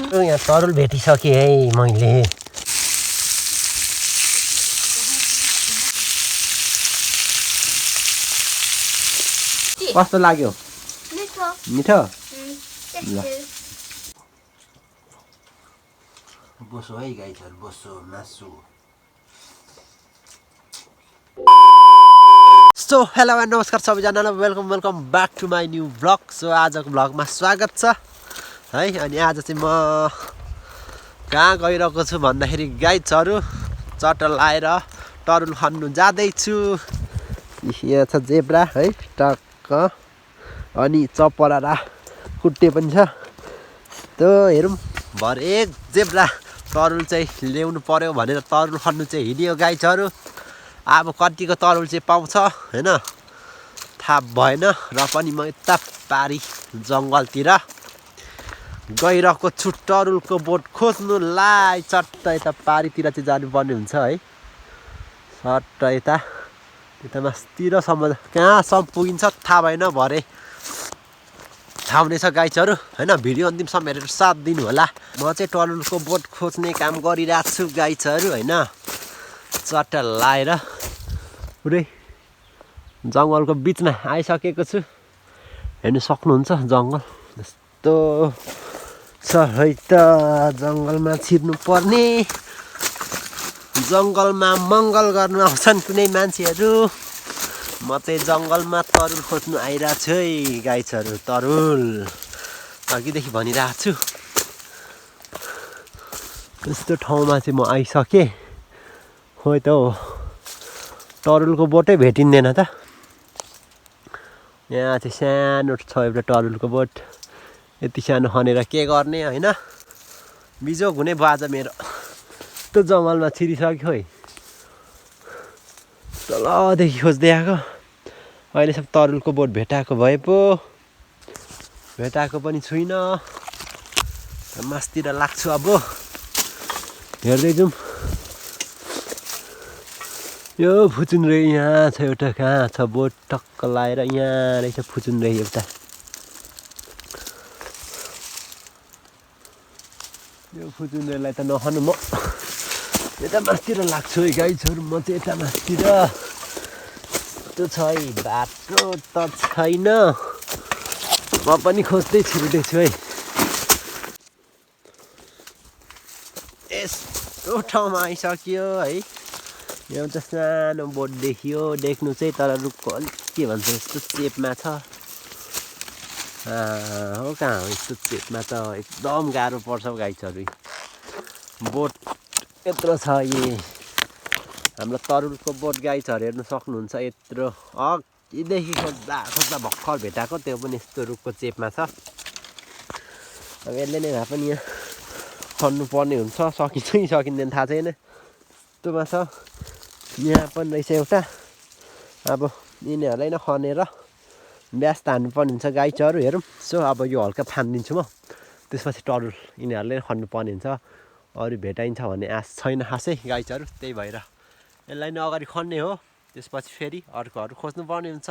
यहाँ तरुल भेटिसकेँ है मैले। कस्तो लाग्यो? मिठो। ल बोसो है गाईहरू, बोसो मासु। सो हेलो एन्ड नमस्कार सबैजनालाई, welcome back to my new vlog. So आजको भ्लगमा स्वागत छ है। अनि आज चाहिँ म कहाँ गइरहेको छु भन्दाखेरि गाई चट्टा लाएर तरुल खन्नु जाँदैछु। यहाँ छ जेब्रा है टक्क, अनि चपरारा कुट्टे पनि छ। त्यो हेरौँ भरे एक जेब्रा तरुल चाहिँ ल्याउनु पर्यो भनेर तरुल खन्नु चाहिँ हिँड्यो गाईहरू। अब कतिको तरुल चाहिँ पाउँछ हैन थाहा भएन। र पनि म यता पारी जङ्गलतिर गइरहेको छु तरुलको बोट खोज्नुलाई। चट्ट यता पारीतिर चाहिँ जानुपर्ने हुन्छ है। चट्ट यता मास्तिरसम्म कहाँसम्म पुगिन्छ थाहा भएन, भरे थाहा हुनेछ गाइजहरू हैन। भिडियो अन्तिमसम्म हेरेर साथ दिनु होला। म चाहिँ तरुलको बोट खोज्ने काम गरिरहेको छु गाइजहरू हैन। चट्ट लाएर पुरै जङ्गलको बिचमा आइसकेको छु। हेर्नु सक्नुहुन्छ जङ्गल यस्तो छ है त। जङ्गलमा छिर्नु पर्ने, जङ्गलमा मङ्गल गर्नु आउँछन् कुनै मान्छेहरू। म चाहिँ जङ्गलमा तरुल खोज्नु आइरहेको छु है गाइजहरू। तरुल अघिदेखि भनिरहेको छु। यस्तो ठाउँमा चाहिँ म आइसकेँ। खोइ त हो तरुलको बोटै भेटिँदैन त। यहाँ चाहिँ सानो छ एउटा तरुलको बोट। यति सानो खनेर के गर्ने होइन। बिजोग हुने भयो आज मेरो। त्यो जङ्गलमा छिरिसक्यो है। तलदेखि खोज्दै आएको। अहिलेसम्म तरुलको बोट भेटाएको भए पो, भेटाएको पनि छुइनँ। मासतिर लाग्छु अब। हेर्दै जाउँ। यो फुचुन्द्रे यहाँ छ एउटा। कहाँ छ बोट? टक्क लाएर यहाँ रहेछ फुचुन्द्रे एउटा। यो फुचुन्द्रेलाई त नखानु, म यता मासतिर लाग्छु है गाइजहरू। म चाहिँ यता मासतिर त्यो छ है। बाटो त छैन, म पनि खोज्दै छिर्दैछु है। यस्तो ठाउँमा आइसक्यो है। एउटा सानो बोट देखियो, देख्नु चाहिँ तर रुखको अलिक के भन्छ यस्तो चेपमा छ। हो कहाँ हो यस्तो चेपमा त एकदम गाह्रो पर्छ गाइजहरू। बोट यत्रो छ यी हाम्रो तरुलको बोट गाइजहरू हेर्नु सक्नुहुन्छ। यत्रो अघिदेखि खोज्दा भर्खर भेटाएको, त्यो पनि यस्तो रुखको चेपमा छ। अब यसले नै भए पनि यहाँ खन्नु पर्ने हुन्छ। सकिन्छ कि सकिँदैन थाहा छैन। यस्तोमा छ। यहाँ पनि रहेछ एउटा। अब यिनीहरूलाई नै खनेर ब्यास हान्नुपर्ने हुन्छ गाइजहरू। हेरौँ। सो अब यो हल्का फानिदिन्छु म, त्यसपछि तरुल यिनीहरूले खन्नु पर्ने हुन्छ। अरू भेटाइन्छ भन्ने आश छैन खासै गाइजहरू। त्यही भएर यसलाई नै अगाडि खन्ने हो, त्यसपछि फेरि अर्कोहरू खोज्नु पर्ने हुन्छ।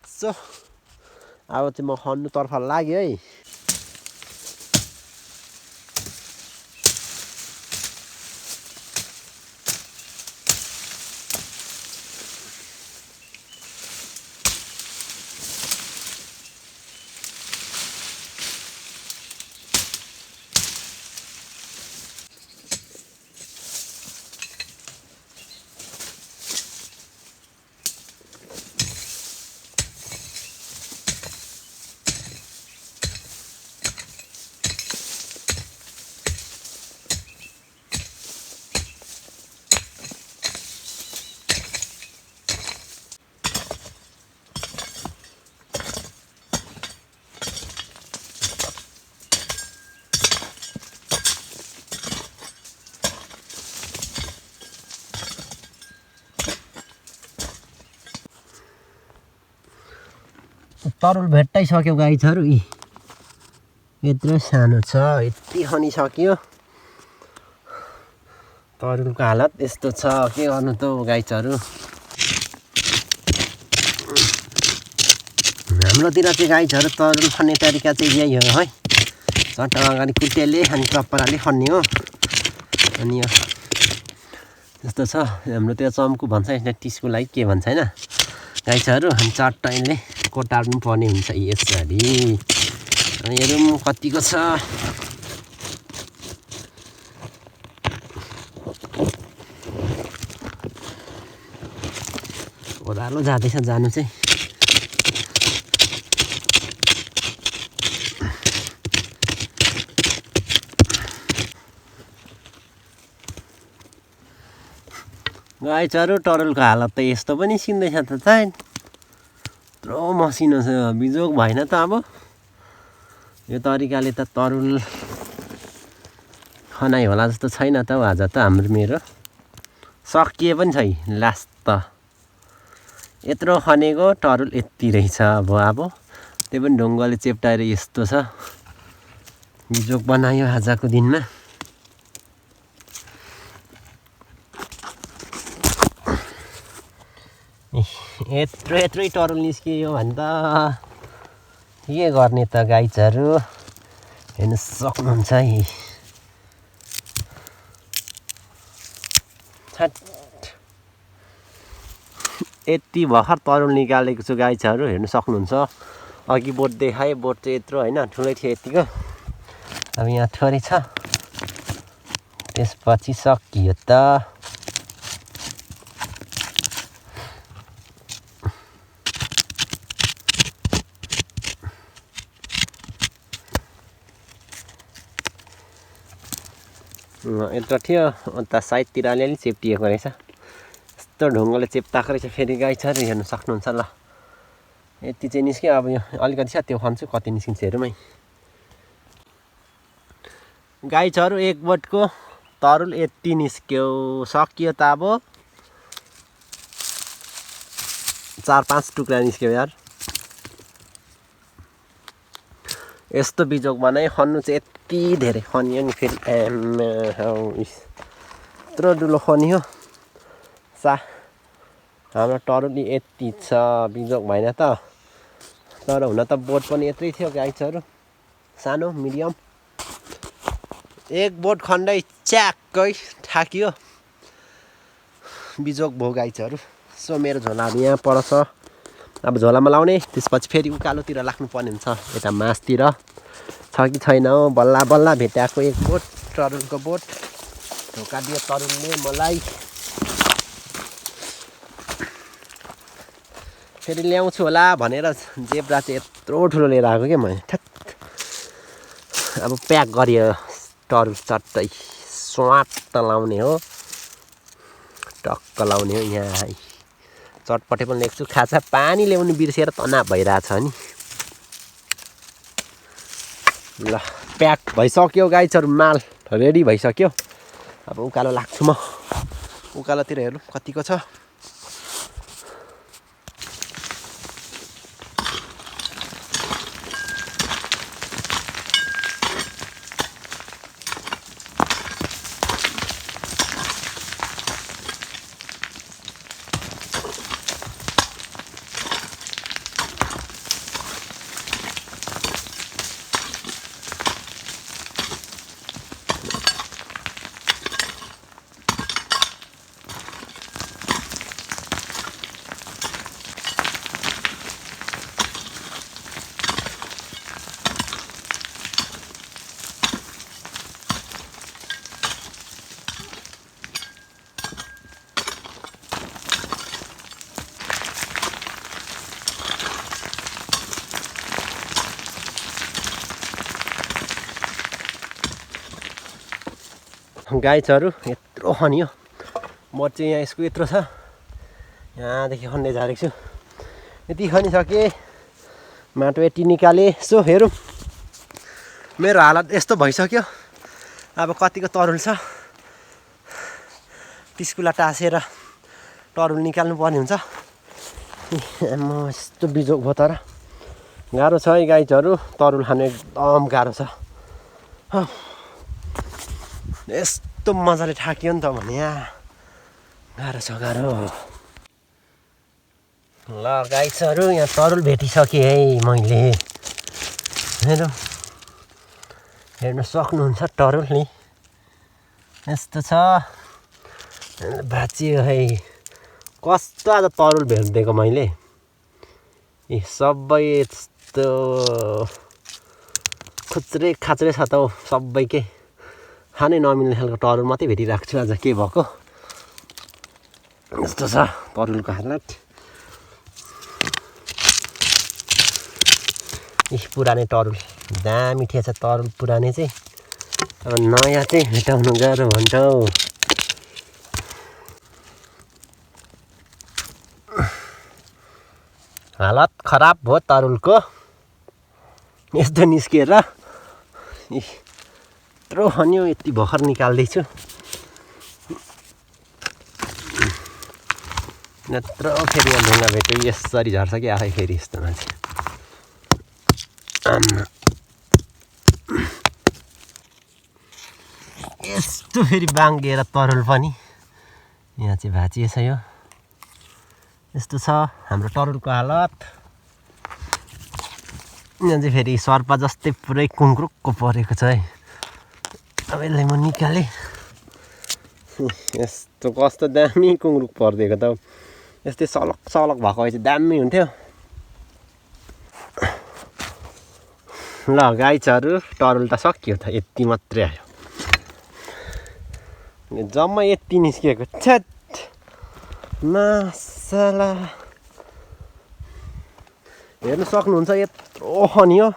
सो अब चाहिँ म खन्नुतर्फ लाग्यो है। तरुल भेट्टाइसक्यो गाइजहरू। यत्रो सानो छ, यति खनिसक्यो। तरुलको हालत यस्तो छ, के गर्नु त गाइजहरू। हाम्रोतिर चाहिँ गाइजहरू तरुल खन्ने तरिका चाहिँ यही हो है। चट्टा अगाडि कुटेले अनि टप्पराले खन्ने हो। अनि यो यस्तो छ हाम्रो त्यो चम्कु भन्छ यसले टिस्को लागि के भन्छ हैन गाइसहरु। अनि चट्टाले कोटार्नु पर्ने हुन्छ यसरी। अनि हेरौँ कतिको छ। ओह्रालो जाँदैछ जानु चाहिँ। गाइसहरु टरुलको हालत त यस्तो पनि निस्किँदैछ त चाहिँ। यत्रो मसिनो छ बिजोग भएन त अब। यो तरिकाले त तरुल खनाइ होला जस्तो छैन त आज त हाम्रो मेरो सकिए पनि छैन लास्ट त। यत्रो खनेको टरुल यति रहेछ अब त्यो पनि ढुङ्गाले चेप्टाएर यस्तो छ। बिजोग बनायो आजको दिनमा। यत्रै टरुल निस्कियो भने त के गर्ने त गाइजहरु हेर्न सक्नुहुन्छ है। यति भर्खर तरुल निकालेको छु गाइजहरु हेर्न सक्नुहुन्छ। अघि बोट देखाए बोट चाहिँ यत्रो हैन ठुलै थियो यतिको। अब यहाँ थोरै छ त्यसपछि सकियो त। यत्रो थियो अन्त साइडतिर अलिअलि चेप्टिएको रहेछ। यस्तो ढुङ्गाले चेप्टाएको रहेछ फेरि गाइजहरु हेर्न सक्नुहुन्छ ल। यति चाहिँ निस्क्यो। अब यो अलिकति छ त्यो खन्छु कति निस्किन्छ हेरौँ है। गाइजहरु एक बोटको तरुल यति निस्क्यो। सकियो त अब 4-5 टुक्रा निस्क्यो यार। यस्तो बिजोग बनाए खन्नु चाहिँ यति धेरै खनियो नि फेरि यत्रो ठुलो खनियो हाम्रो टरुल यति छ बिजोग भएन त। तर हुन त बोट पनि यत्रै थियो गाइजहरु सानो मिडियम। एक बोट खन्दै च्याक्कै ठाकियो बिजोग भयो गाइजहरु। सो मेरो झोलाहरू यहाँ पर्छ। अब झोलामा लाउने त्यसपछि फेरि उकालोतिर लाग्नु पर्ने हुन्छ यता मासतिर छ कि छैन हो। बल्ल बल्ल भेटाएको एक बोट तरुलको बोट धोका दियो तरुलले मलाई। फेरि ल्याउँछु होला भनेर जेब्रा चाहिँ यत्रो ठुलो लिएर आएको क्या मैले। अब प्याक गरियो तरुल चट्टै स्वाट लाउने हो टक्क लाउने हो यहाँ। चटपटे पनि लेख्छु खाजा पानी ल्याउनु बिर्सेर तनाव भइरहेछ नि। ल प्याक भइसक्यो गाइजहरु माल रेडी भइसक्यो। अब उकालो लाग्छु म। उकालोतिर हेरौँ कतिको छ। गाइजहरु यत्रो खनियो। म चाहिँ यहाँ यसको यत्रो छ यहाँदेखि खन्दै झारेको छु। यति खनिसके माटो यति निकाले। सो हेरौँ मेरो हालत यस्तो भइसक्यो। अब कतिको तरुल छ तिस्कुला टासेर तरुल निकाल्नु पर्ने हुन्छ। म यस्तो बिजोग भयो तर गाह्रो छ है गाइजहरु। तरुल खानु एकदम गाह्रो छ। यस्तो मजाले ठाकियो नि त भने यहाँ गाह्रो छ गाह्रो। ल गाइजहरु यहाँ तरुल भेटिसके है मैले। हेरौँ हेर्न सक्नुहुन्छ टरुल नि यस्तो छ भाँचियो है कस्तो आज तरुल भेट्दिएको मैले ए सबै यस्तो खुच्रे खाच्रे छ त सबै के खानै नमिल्ने खालको तरुल मात्रै भेटिरहेको छु आज के भएको यस्तो छ तरुलको हालत पुरानै तरुल दामी थिएछ तरुल पुरानै चाहिँ अब नयाँ चाहिँ भेटाउनु गाह्रो भन्छ हौ हालत खराब भयो तरुलको यस्तो निस्किएर यत्रो खन्यो यति भर्खर निकाल्दैछु यत्रो फेरि यहाँ ढुङ्गा भेट्यो यसरी झर्छ कि आफै फेरि यस्तो मान्छे यस्तो फेरि बाङ्गिएर तरुल पनि यहाँ चाहिँ भाँचिएछ यो यस्तो छ हाम्रो तरुलको हालत यहाँ चाहिँ फेरि सर्पा जस्तै पुरै कुङ्क्रुक्को परेको छ है अब यसलाई म निकालेँ यस्तो कस्तो दामी कुङ्क्रुक परिदिएको त यस्तै सलक सलक भएको भए चाहिँ दामी हुन्थ्यो ल गाइजहरू तरुल त सकियो त यति मात्रै आयो जम्मा यति निस्किएको छ्याट मासला हेर्नु सक्नुहुन्छ यत्रो खनियो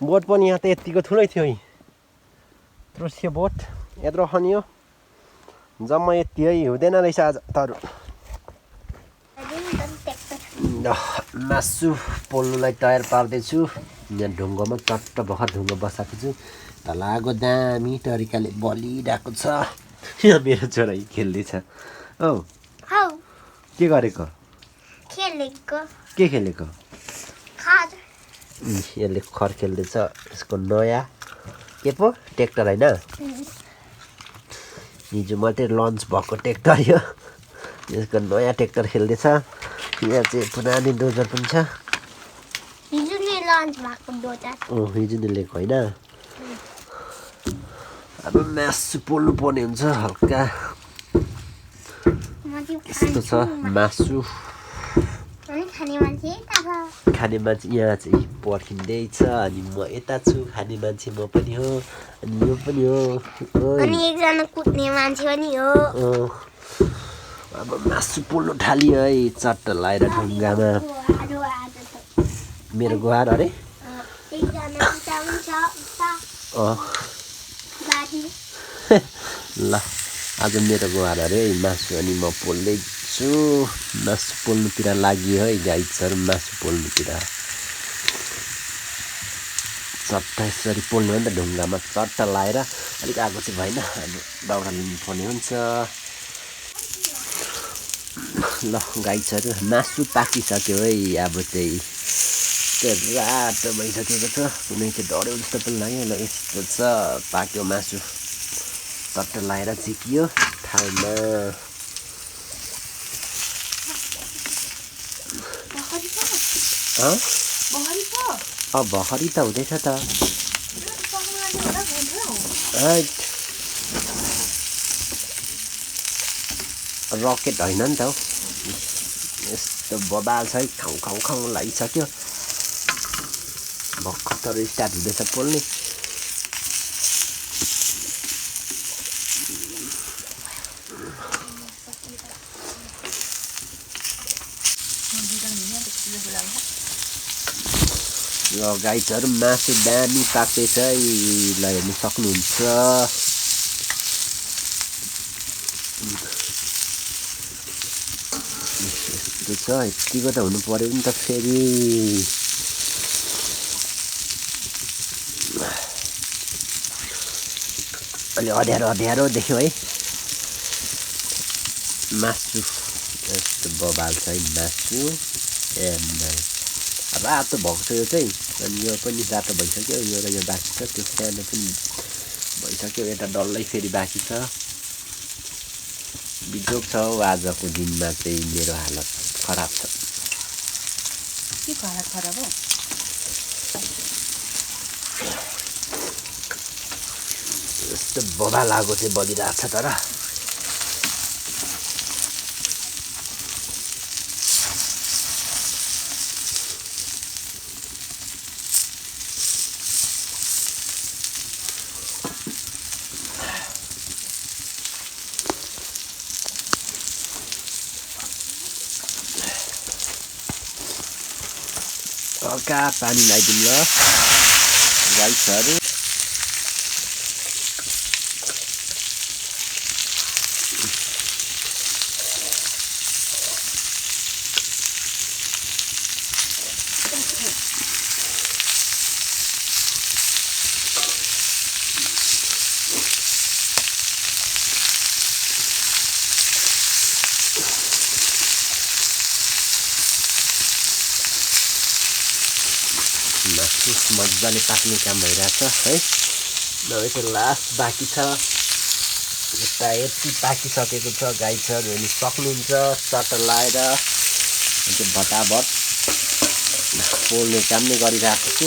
बोट पनि यहाँ त यतिको ठुलै थियो है यत्रो थियो बोट यत्रो खनियो जम्मा यति है हुँदैन रहेछ आज तरुल मासु पोल्नुलाई तयार पार्दैछु यहाँ ढुङ्गोमा चट्ट भर्खर ढुङ्गो बसाएको छु तलाको दामी तरिकाले बलिरहेको छ यहाँ मेरो छोरा खेल्दैछ औ के गरेको के खेलेको यसले खर खेल्दैछ यसको नयाँ के पो ट्र्याक्टर होइन हिजो मात्रै लन्च भएको ट्र्याक्टर यो यसको नयाँ ट्र्याक्टर खेल्दैछ यहाँ चाहिँ पुरानो डोजर पनि छ हिजो नै लिएको होइन अब मासु पोल्नु पर्ने हुन्छ हल्का यस्तो छ मासु खाने मान्छे यहाँ चाहिँ पर्खिँदैछ अनि म यता छु खाने मान्छे म पनि हो अनि यो पनि हो अनि एकजना कुट्ने मान्छे पनि हो अब मासु पोल्नु थालियो है चट्ट लाएर ढुङ्गामा मेरो गुहार अरे ल आज मेरो गुहार अरे मासु अनि म पोल्दैछु मासु पोल्नुतिर लाग्यो है गाइजहरू मासु पोल्नुतिर चट्ट यसरी पोल्नु हो नि त ढुङ्गामा चट्ट लाएर अलिक आगो चाहिँ भएन अनि दाउरा लिनुपर्ने हुन्छ ल गाइजहरू मासु पाकिसक्यो है अब चाहिँ रातो भइसकेको छ कुनै चाहिँ डढ्यो जस्तो पनि लाग्यो ल यस्तो छ पाक्यो मासु चट्ट लाएर झिकियो थालमा भर्खरी त हुँदैछ त रकेट होइन नि त हौ यस्तो बबाल छ है खाउँ खाउँ खाउँ लागिसक्यो भर्खर स्टार्ट हुँदैछ पोल्ने ल गाइजहरू मासु दामी पाक्दैछ है ल हेर्नु सक्नुहुन्छ यस्तो छ यतिको त हुनु पर्यो नि त फेरि अलि अँध्यारो अँध्यारो देख्यो है मासु यस्तो बबाल छ है मासु रातो भएको छ यो चाहिँ अनि यो पनि रातो भइसक्यो यो र यो बाँकी छ त्यो सानो पनि भइसक्यो यता डल्लै फेरि बाँकी छ बिजोग छ हौ आजको दिनमा चाहिँ मेरो हालत खराब छ के खराब हो यस्तो बोबा लागो चाहिँ बलिरहेको छ तर हल्का पानी लगाइदिउँ ल गाईहरू मासु मजाले पाक्ने काम भइरहेछ है नभए चाहिँ लास्ट बाँकी छ यता यति पाकिसकेको छ गाई छ हेर्नु सक्नुहुन्छ चट्ट लाएर त्यो भटाभट पोल्ने काम नै गरिरहेको छु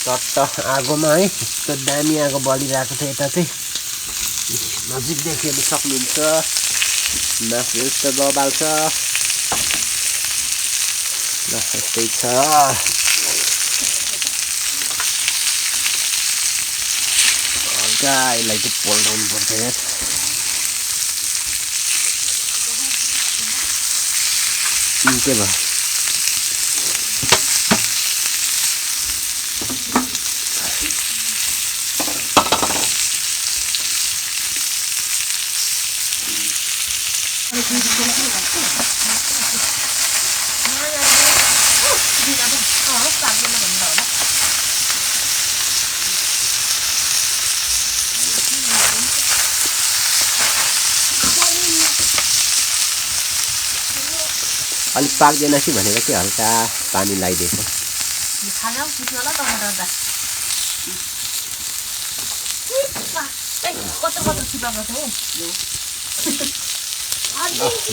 चट्ट आगोमा है यस्तो दामी आगो बलिरहेको छ यता चाहिँ नजिकदेखि हेर्नु सक्नुहुन्छ मासु यस्तो बबाल छ ल यस्तै छ यसलाई चाहिँ पोल्टाउनु पर्छ यार के भयो अलिक पाक्दैन कि भनेर चाहिँ हल्का पानी लगाइदिएको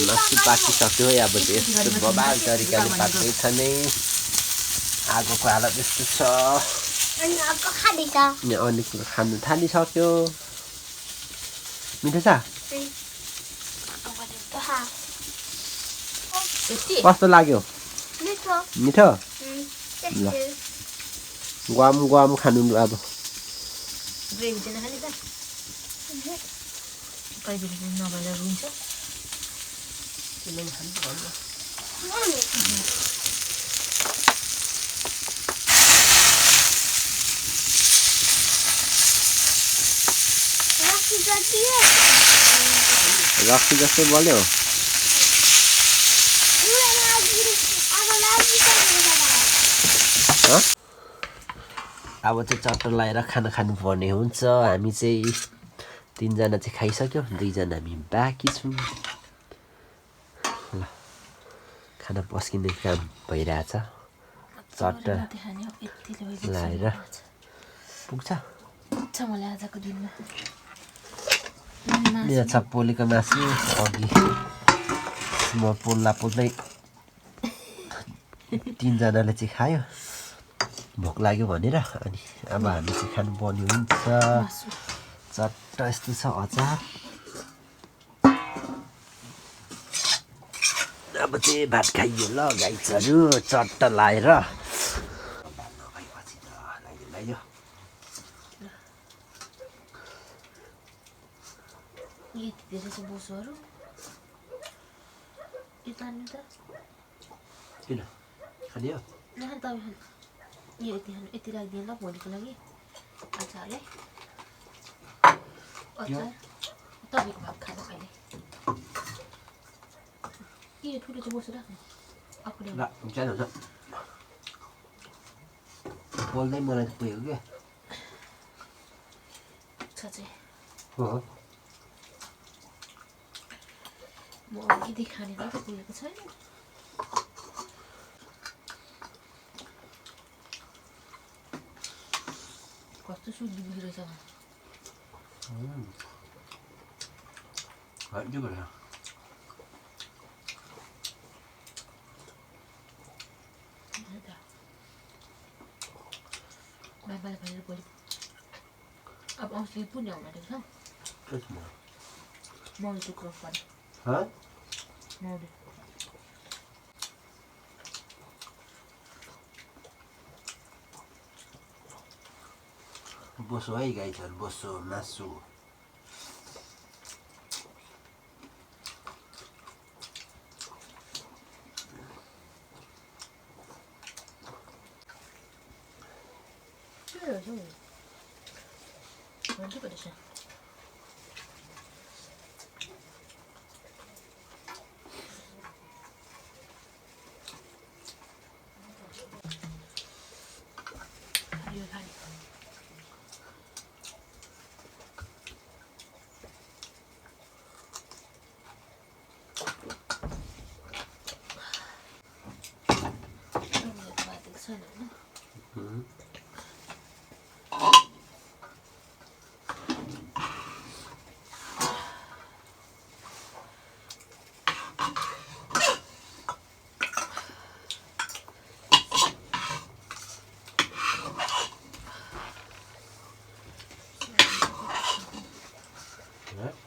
मासु पाकिसक्यो है अब चाहिँ यस्तो बबाल तरिकाले पाक्दैछ नै आगोको हालत यस्तो छ अनि खानु थालिसक्यो मिठो छ कस्तो लाग्यो मिठो ल गुवाम गुवाम खानु अब रक्सी जस्तै बल्यो अब चाहिँ चट्ट लगाएर खाना खानुपर्ने हुन्छ हामी चाहिँ 3 जना चाहिँ खाइसक्यो 2 जना हामी बाँकी छौँ ल खाना पस्किने काम भइरहेछ चट्ट लगाएर पुग्छ मलाई आजको दिनमा यहाँ छ पोलेको मासु अघि म पोल्दै 3 जनाले चाहिँ खायो भोक लाग्यो भनेर अनि अब हामी चाहिँ खानुपर्ने हुन्छ चट्ट यस्तो छ अचार अब चाहिँ भात खाइयो ल गाईहरू चट्ट लाएर किन खाने हो यति राखिदिएँ ल भोलिको लागि अचारले तपाईँको भात खानु अहिले के ठुलो चाहिँ बसो राख्नु बोल्दै मलाई पुग्यो क्या हो म अघिदेखि खाने त पुगेको छैन कस्तो सुक्दी रहेछ बाबाले भनेर बोलेको अब औँसी पुण्य हुन रहेछ त्यसमा मौरी क्रस पनि है मौरी बोसो है गाई छन् बोसो मासु के रहेछ हौ भन्छ पो रहेछ यो खाने छैन होइन है